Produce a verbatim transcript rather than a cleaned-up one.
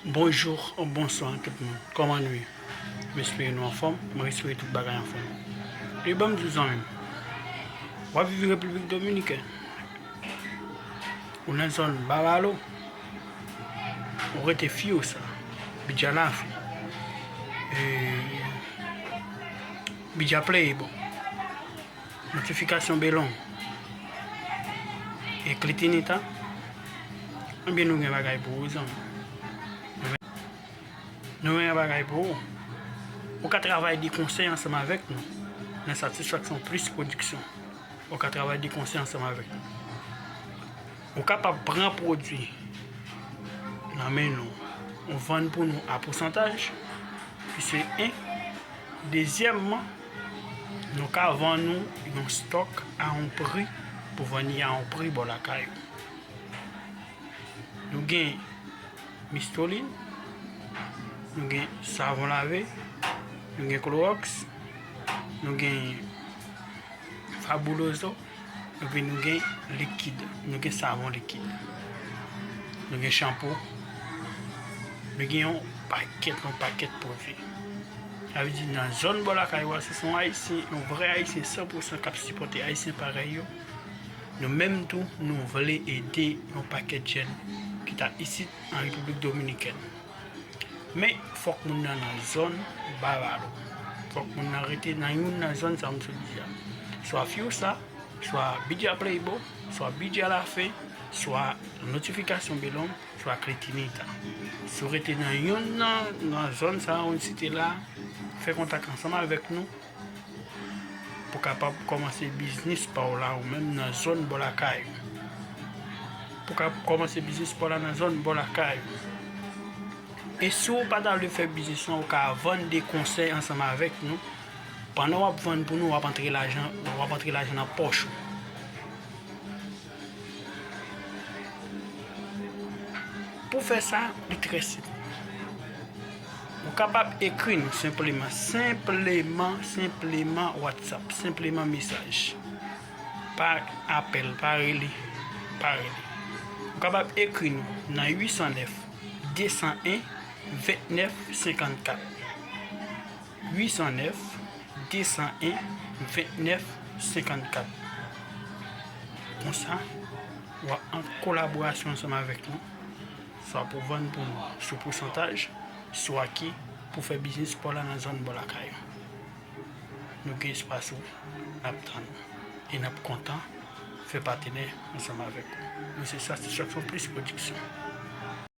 Bonjou, bonswa tout moun. Kòman nou ye? M espere nou anfòm. Mwen espere tout bagay anfòm. E ban m di w zanmi m, w ap viv Repiblik Dominikèn, ou nan zòn Bavalo, ou rete Fiyosa, Bidjalafe, e, Bidja Playbo, Notifikasyon Belong, e Klitinita, ebyen nou gen bagay pou ou zanmi. Nou gen yon bagay pou ou. Ou ka travay de konsèy ansanm avèk nou nan Satisfaction Plus Production. Ou ka travay de konsèy ansanm avèk nou. Ou kapab pran pwodui nan men nou, ou vann pou nou a pousantaj, ki se en. Dezyèmman, nou ka vann nou yon stòk a yon pri pou vann li a yon pri bò lakay ou. Nou gen Mistolin, nou gen savon lave, nou gen Clorox, nou gen Fabuloso, epi nou gen likid, nou gen savon likid, nou gen chanpou, nou gen yon pakèt, yon pakèt pwodui. Sa vle di nan zòn bò lakay ou a, si se yon Ayisyen, yon vrè Ayisyen san pou san k ap sipòte Ayisyen parèy yo, nou menm tou, nou vle ede yon pakèt jèn ki t ap isit an Repiblik Dominikèn. Men, fòk moun nan nan zòn Bavalo. Fòk moun nan rete nan youn nan zòn sa m sot di a. Swa Fiyosa, swa Bidja Playbo, swa Bidjalafe, swa Notifikasyon Belong, swa Klitinita. Si w rete nan youn nan, nan zòn sa a ou site la, fè kontak ansanm avèk nou pou kapab kòmanse biznis pa w la ou menm nan zòn bò lakay ou. Pou ka kòmanse biznis pa w la nan zòn bò lakay ou. E si w pa ta vle fè biznis lan, ou ka vann de konsèy ansanm avèk nou. Pandan w ap vann pou nou, w ap antre lajan, w ap antre lajan nan pòch ou. Pou fè sa, li trè senp. Ou kapab ekri nou senpleman, senpleman, senpleman WhatsApp, senpleman mesaj. Pa apèl, pa rele, pa rele. Ou kapab ekri nou nan uit san nèf, de san en, vennèf, senkannkat. Uit san nèf, de san en, vennèf, senkannkat. Konsa, w ap an kolaborasyon ansanm avèk nou, swa pou vann pou nou sou pousantaj, swa ki pou fè biznis pa w la nan zòn bò lakay ou. Nou gen espas ou, n ap tann ou. E n ap kontan fè patenè ansanm avèk ou. Nou se Satisfaction Plus Production.